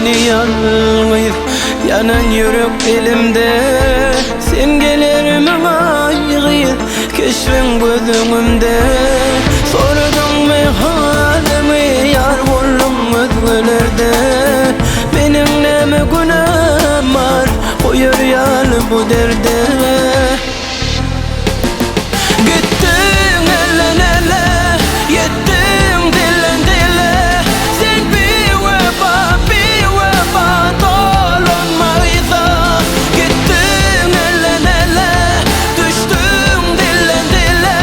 Meni ýalňyz Ýanan ýürek elimde Sen gelermiň aý gyz Keşbiň göz öňümde Soradyňmy halymy Ýar bolduň özgelerde Meniň näme günäm bar Goýar ýaly bu derde. Gitdiň elden-ele, ýetdiň dilden-dile Sen biwepa, biwepa, dolanma yza Gitdiň elden-ele, düşdüň dilden-dile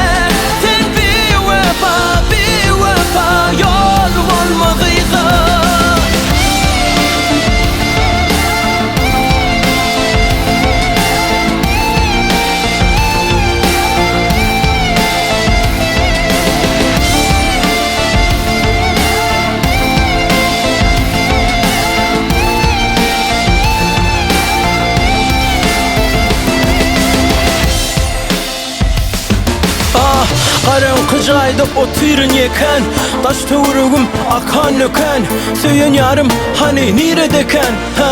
Sen biwepa, biwepa, ýol bolmaz yza. Ah, garaňky jaýda otyryn ýekän, Daş-töweregim akan-dökän, Söýen ýarym hany niredekän? Hä,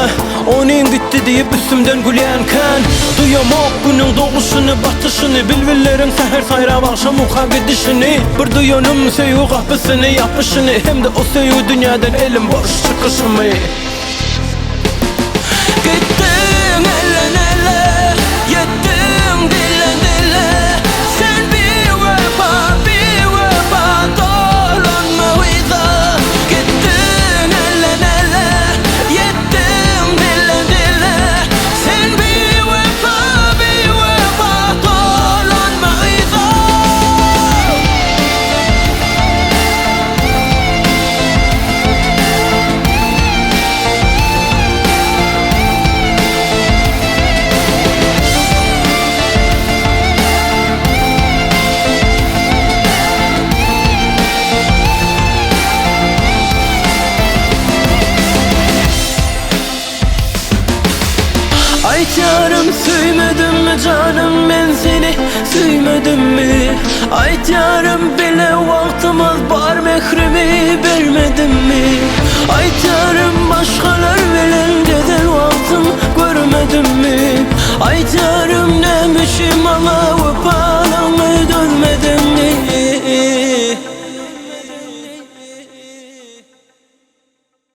onyň gitdi diýip üstümden gülýän kän. Duýamok günüň doguşyny, batyşyny, Bilbilleriň säher saýrap agşam uka gidişini. Bir duýanym söýgi gapysyny ýapyşyny Hem-de o söýgi dünýäden elim boş çykyşymy. Gitdiň elden-ele, ýetdiň dilden-dile, Sen biwepa, biwepa, dolanma yza. Gitdiň elden-ele, ýetdiň dilden-dile, Sen biwepa, biwepa, dolanma yza. Aýtýarym söýmedimmi janym men seni söýmedimmi Aýtýarym bile wagtymyz bar mährimi bermedimmi Aýtýarym başga.